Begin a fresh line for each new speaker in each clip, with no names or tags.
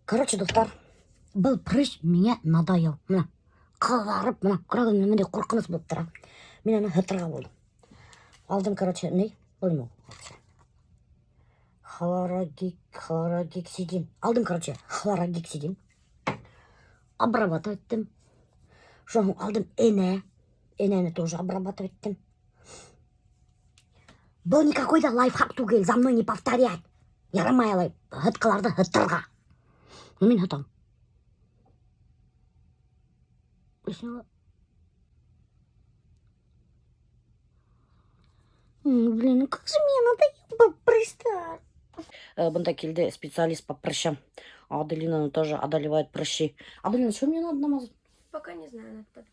Короче, дуҫтар, был прыщ миңә надоел. Мына ҡыҙарып, мына күрәгеҙ, ниндәй ҡурҡыныс булып тора. Мин аны һытырға булдым. Алдым, короче, ни? Был нимә? Хлорогексидин. Алдым, короче, хлорогексидин. Обрабатывать иттем. Шунан һуң алдым энә. Энәне тоже обрабатывать иттем. Был никакой да лайфхак түгел, за мной не повторять. Ярамай алай һытҡыларҙы һытырға. Ну, мин һытам. Блин, ну как же мне надоел прыщтар. Бында килде специалист по прыщам. Аделинаны тоже одолевают прыщи. Аделина, что мне надо намазать?
Пока не знаю, надо подумать.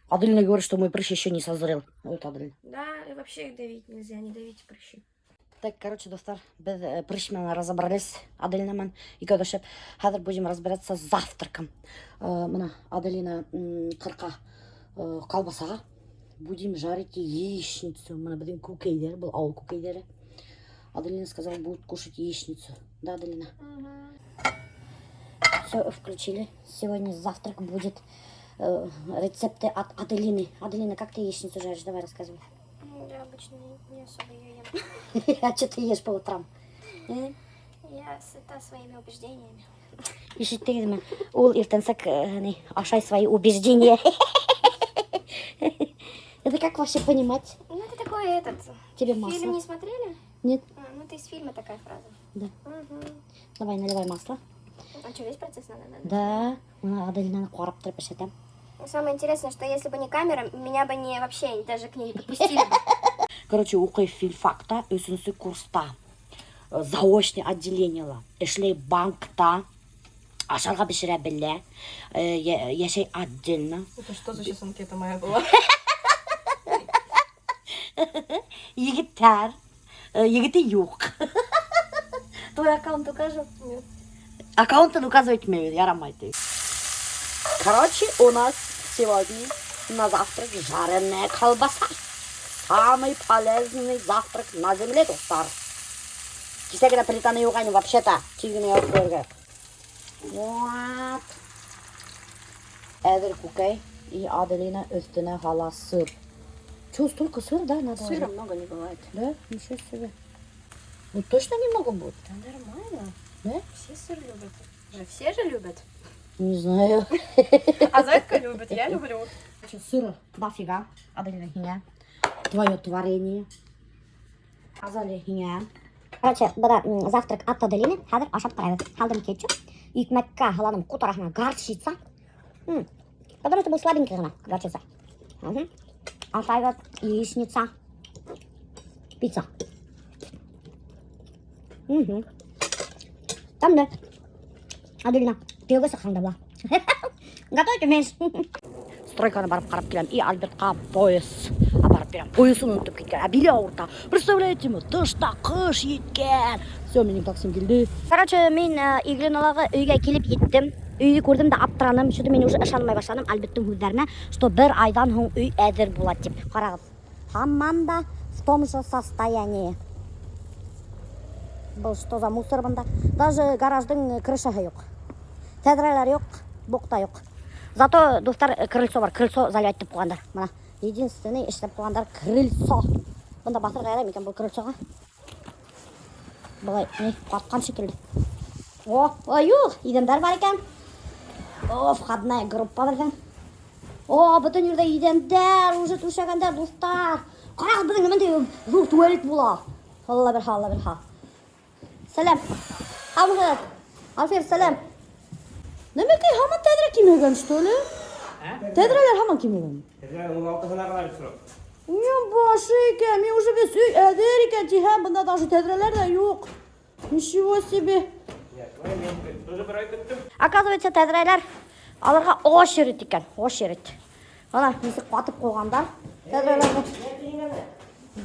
Аделина говорит, что мой прыщ еще не созрел. Вот Аделина.
Да, и вообще их давить нельзя, не давите прыщи.
Так, короче, дуҫтар, беҙ прыщ менән разобрались Аделина менән икәүләшеп. Хәҙер будем разбираться с завтраком. Мына Аделина ҡырҡа колбасаға. Будем жарить яичницу. Мына беҙҙең күкәйҙәр, был ауыл күкәйҙәре. Аделина сказала, будет кушать яичницу. Да, Аделина? Все включили. Сегодня завтрак будет рецепты от Аделины. Аделина, как ты яичницу жаришь? Давай рассказывай.
Я обычно не особо ее ем.
А что ты ешь по утрам? Э?
Я сыта своими убеждениями.
Ишеттегеҙме? Ул иртәнсәк ни, ашай свои убеждения. Это как вообще понимать?
Ну, это такой этот...
Тебе
Фильм
масло?
не смотрели?
Нет?
А, ну, это из фильма такая фраза.
Да.
Мгм.
Давай, наливай масло.
А что, весь процесс надо? Надо?
Да. Мына Аделинаны ҡарап тороп эшләтәм.
Самое интересное, что если бы не камера, меня бы не вообще даже к ней не подпустили бы.
Короче, уҡый филфакта, өсөнсө курста. Заочный отделениела. Эшләй банкта. Ашарға бешерә белә. Йәшәй отдельно.
Это что за сейчас анкета моя была?
Егеттәр. Егете юҡ. Твой аккаунт укажу?
Нет.
Аккаунтын указывать итмәйбеҙ, ярамай ти. Короче, у нас сегодня на завтрак жареная колбаса. Самый полезный завтрак на земле, дуҫтар. Кисә генә плитаны йыуғайным вообще-то. Тиҙ генә ябып ҡуйырға. Вот. Әҙер күкәй и Аделина өҫтөнә һала сыр. Чё, столько сыра, да, надо?
Сыра много не бывает.
Да? Ничего себе. Ну точно немного будет?
Да нормально.
Да?
Все сыр любят. Же все же любят.
Не знаю.
А Зайка любит, я люблю.
Короче, сыра дофига. Аделина, һиңә. Твое творение. Азалия, һиңә. Короче, бына завтрак от Аделины. Хәҙер ашап ҡарайбыҙ. Һалдым кетчуп. Икмәккә һаланым ҡот араһына горчица. Потому что был слабенький ғына горчица. Мгм. Ашайбыҙ яичница. Пицца. Мгм. Тәмле. Аделина, кейәүгә сыҡһаң да була. Готовить умеешь. Стройканы барып ҡарап киләм. И Альбертҡа пояс апарып бирәм. Поясын онотоп киткән. Ә биле ауырта. Представляете ме? Тышта ҡыш еткән. Все, минең таксим килде. Короче, мин Иглинолағы өйгә килеп еттем. Өйҙө күрҙем дә аптыраным. Что-то мин уже ышанмай башланым Альберттың һүҙҙәренә, что бер айҙан һуң өй әҙер була тип. Ҡарағыҙ. Һаман да в том же состоянии. Был что за мусор бында? Даже гараждың крышаһы юҡ. Тәҙрәләр юҡ, боҡта юҡ. Зато, дуҫтар, крыльцо бар. Крыльцо заливать итеп ҡуйғандар. Мына единственный эшләп ҡуйғандар крыльцо. Бында баҫырға ярай микән был крыльцоға? Былай, ни, ҡатҡан шикелле. О, ой, юҡ, иҙәндәр бар икән. О, входная группа беҙҙең. О, бөтөн ерҙә иҙәндәр, уже түшәгәндәр, дуҫтар. Ҡарағыҙ, беҙҙең ниндәй ҙур туалет була. Алла бирһә, Алла бирһә. Сәләм. Һаумыһығыҙ? Альфир, сәләм. Нәмәкәй, һаман тәҙрә кимәгән, что ли? Тәҙрәләр һаман кимәгән.
Тәҙрә ун алтыһына ғына бит срок.
Уның башы икән, мин уже весь өй әҙер икән тиһәм, бында даже тәҙрәләр ҙә юҡ. Ничего себе.
Тоже бер ай көттөм.
Оказывается, тәҙрәләр алырға очередь икән, очередь. Ана, нисек ҡатып ҡуйғандар тәҙрәләрҙе.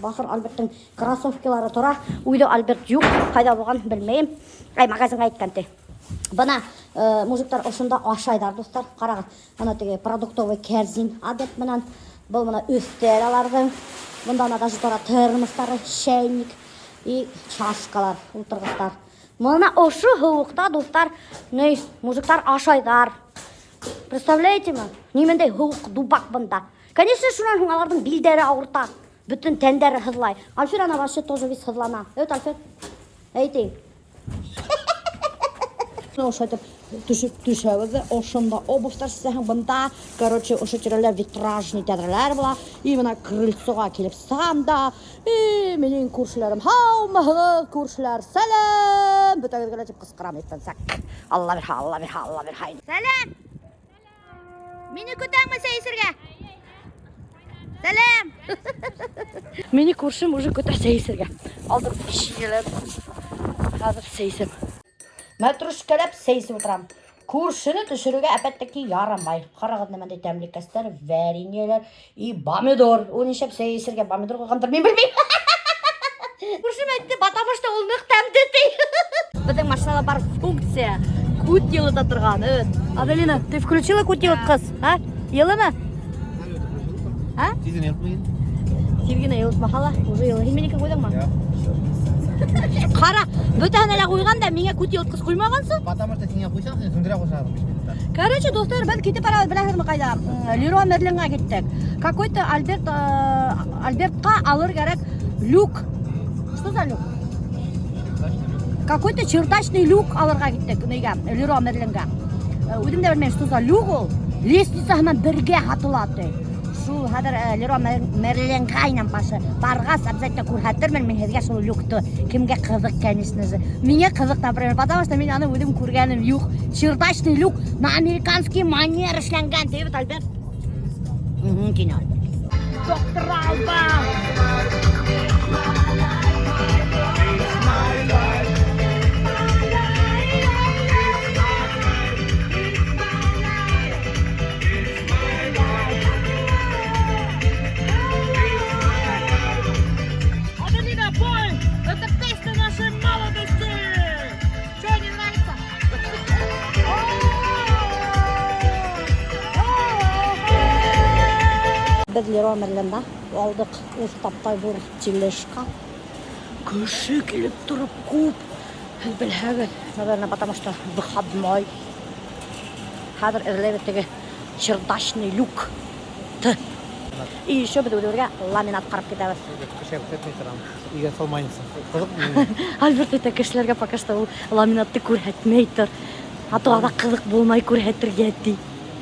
Бахыр Альберттың кроссовкилары тора. Өйҙә Альберт юҡ, ҡайҙа булған белмәйем. Ай, магазинға киткән ти. Бына мужиктар ошонда ашайҙар, дуҫтар. Ҡарағыҙ, ана теге продуктовый кәрзин Альберт менән. Был мына өҫтәл аларҙың. Бында ана даже тора термостары, чайник и чашкалар, ултырғыстар. Бына ошо һыуыҡта, дуҫтар, ни, мужиктар ашайҙар. Представляете ме? Ниндәй һыуыҡ дубак бында. Конечно, шунан һуң уларҙың билдәре ауырта. Бөтөн тәндәре һыҙлай. Альфир ана вообще тоже весь һыҙлана. Эйе, Альфир? Әйтең. Ошайтып төшөп төшәбеҙ ҙә, ошонда обувьтар сисәһең, бында, короче, ошо тирәлә витражный тәҙрәләр була. И бына крыльцоға килеп сығам да, и минең күршеләрем, һаумыһығыҙ, күршеләр, сәләм! Бөтәгеҙгә лә тип ҡысҡырам иртәнсәк. Алла бирһә, Алла бирһә, Алла бирһә. Сәләм! Мине көтәңме сәй эсергә? Сәләм! Мине күршем уже көтә сәй эсергә. Алдым печеньеләр. Хәҙер сәй эсәм. Мәтрүшкәләп сәй эсеп ултырам. Күршене төшөрөргә опять-таки ярамай. Ҡарағыҙ, ниндәй тәмлекәстәр, вареньелар и помидор. Ул нишләп сәй эсергә помидор ҡуйғандыр, мин белмәйем. Күршем әйтте, потому что ул ныҡ тәмле ти. Беҙҙең машинала бар функция. Күт йылыта торған. Evet. Аделина, ты включила күт йылытҡыс? А? Йылымы? А?
Тиҙ генә йылытмай.
Тиҙ генә йылытмаһа ла, уже йылы. Һин минеке ҡуйҙыңмы? Ҡара, бөтәһенә лә ҡуйған да, миңә күт йылытҡыс ҡуймағансы.
Потому что һиңә ҡуйһаң, һин һүндерә ҡушаһың 5 минутта.
Короче, дуҫтар, беҙ китеп барабыҙ, беләһегеҙме ҡайҙа? Леруа Мерлинға киттек. Какой-то Альберт, Альбертҡа алыр кәрәк люк. Что за люк? Какой-то чердачный люк алырға киттек нигә, Леруа Мерлинға. Үҙем дә белмәйем, что за люк ул. Лестница менән бергә һатыла ти. Шул хәҙер Леруа Мерлинға инәм башы. Барғас обязательно күрһәтермен мин һеҙгә шул люкты. Кемгә ҡыҙыҡ, конечно же. Миңә ҡыҙыҡ, например, потому что мин аны үҙем күргәнем юҡ. Чердачный люк на американский манер эшләнгән, ти бит, Альберт? Угу, тине Альберт. Доктор Алба!
Аделина, пой! Это песня нашей молодости!
Что, не нравится? Беҙ Леруа Мерлинда алдыҡ уҫ таптай ҙур тележка. Кеше килеп тороп күп. Һеҙ белһәгеҙ, наверное, потому что выходной. Хәҙер эҙләйбеҙ теге чердачный люк. Т. И еще беҙ үҙебеҙгә ламинат ҡарап китәбеҙ.
Кешегә күрһәтмәй торам. Өйгә салмайынса. Ҡыҙыҡ миңә.
Альберт әйтә, кешеләргә пока что ул ламинатты күрһәтмәй тор. А то аҙаҡ ҡыҙыҡ булмай күрһәтергә ти.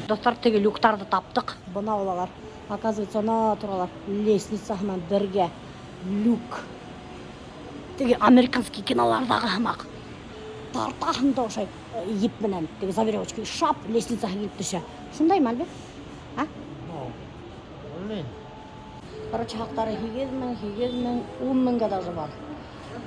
Дуҫтар, теге люктарҙы таптыҡ. Бына улар. Оказывается, ана торалар. Лестница менән бергә. Люк. Теге американский киноларҙағы һымаҡ. Тартаһың да ошай еп менән, теге за веревочкой шап лестницаға килеп төшә. Шундаймы, Альберт? А?
Блин.
Короче, хаҡтары 8 мең, 8 мең, 10 меңгә даже бар.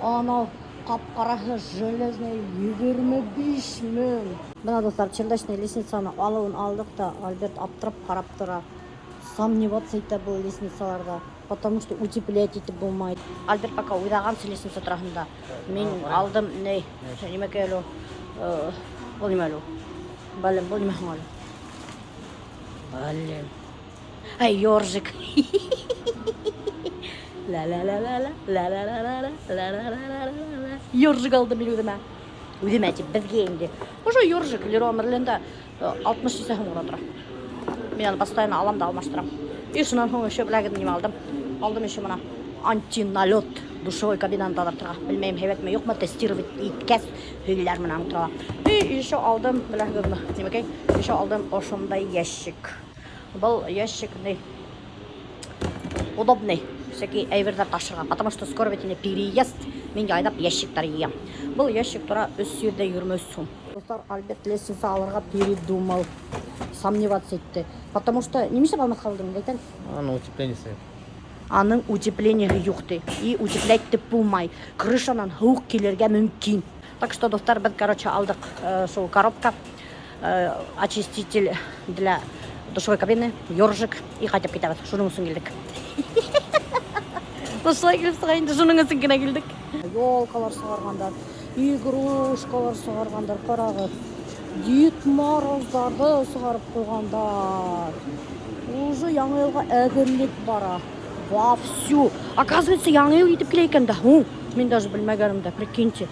Анау ҡап-ҡараһы железный 25 мең. Бына, дуҫтар, чердачный лестницаны алыуын алдыҡ та, Альберт аптырап ҡарап тора. Сомневаться итә был лестницаларҙа, потому что утеплять итеп булмай. Альберт пока уйлағансы лестница тураһында. Мин алдым, ни, нимәкәй әле ул? Был нимә әле ул? Блин, был нимә һуң әле? Блин. Ай, ёржик. Ла-ла-ла-ла-ла, ла-ла-ла-ла-ла, ла-ла-ла-ла-ла. Ёржик алдым мин үҙемә. Үҙемә тип, беҙгә инде. Уже ёржик Леруа Мерлинда 60 һум ғына тора. Мин аны постоянно алам да алмаштырам. И шунан һуң еще беләгеҙ нимә алдым? Алдым еще бына антиналет душевой кабинаны таҙартырға. Белмәйем, һәйбәтме, юҡмы, тестировать иткәс һөйләрмен аның турала. И еще алдым, беләһегеҙме, нимәкәй? Еще алдым ошондай ящик. Был ящик ни удобный всякий әйберҙәр ташырға, потому что скоро бит инде переезд, мин яйлап ящиктар йыям. Был ящик тора 323 һум. Дуҫтар, Альберт лестница алырға передумал, сомневаться итте. Потому что нимә эшләп алмаҫҡа булдың, әйтәм?
Аны утепление юҡ.
Аның утепление юҡ ти. И утеплять итеп булмай. Крышанан һыуыҡ килергә мөмкин. Так что, дуҫтар, беҙ, короче, алдыҡ шул коробка, очиститель для душевой кабины, ёржик и ҡайтып китәбеҙ. Шуның өсөн килдек. Ошолай килеп сыға инде, шуның өсөн генә килдек. Елкалар сығарғандар, игрушкалар сығарғандар, ҡарағыҙ. Дед Мороздарҙы сығарып ҡуйғандар. Уже яңы йылға әҙерлек бара. Вовсю. Оказывается, яңы йыл етеп килә икән дә. Һуң, мин даже белмәгәнем дә, прикиньте.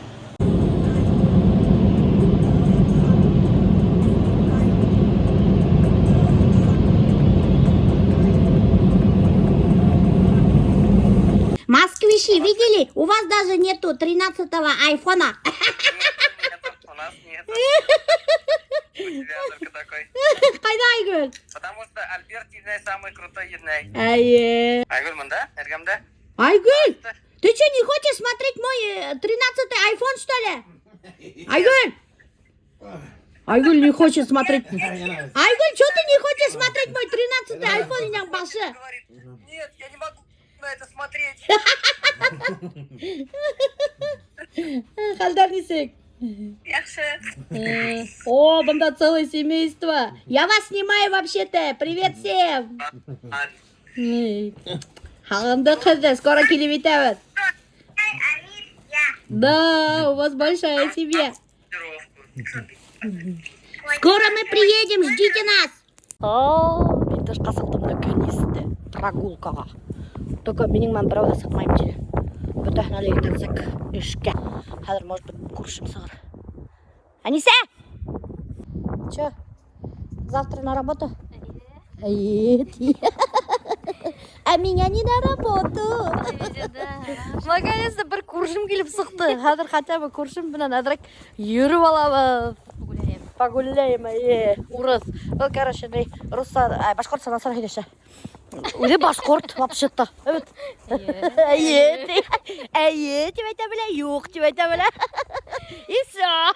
Видели, видели? У вас даже нету 13-го айфона.
Нет, у нас нет. У тебя только такой.
Ҡайҙа Айгөл?
Потому что Альберт еҙнәй самый крутой еҙнәй.
Эйе.
Айгөл бында, эргәмдә.
Айгөл, ты что, не хочешь смотреть мой 13-й айфон, что ли? Айгөл! Айгөл не хочет смотреть. Айгөл, что ты не хочешь смотреть мой 13-й айфон, инәң башы?
Говорит, нет, я не могу на это смотреть.
Хәлдәр нисек?
Яҡшы.
О, бында целое семейство. Я вас снимаю вообще-то. Привет всем. Һағындыҡ һеҙҙе, скоро килеп етәбеҙ. Да, у вас большая семья. Скоро мы приедем, ждите нас. О, мин тышҡа сыҡтым наконец-то прогулкаға. Только минең менән берәү ҙә сыҡмайым тине. Бөтәһен әле иртәнсәк эшкә. Хәҙер, может быть, күршем сығыр. Әнисә! Че, завтра на работу? Нет. А меня не на работу. Наконец-то бер күршем килеп сыҡты. Хәҙер хотя бы күршем менән әҙерәк йөрөп алабыҙ.
Погуляем.
Погуляем, эйе. Урыҫ. Был, короче, ни, русса, башҡортса насар һөйләшә. Үҙе башҡорт, вообще-то. Эйе. Эйе, ти. Эйе, тип әйтә белә, юҡ тип әйтә белә. И все.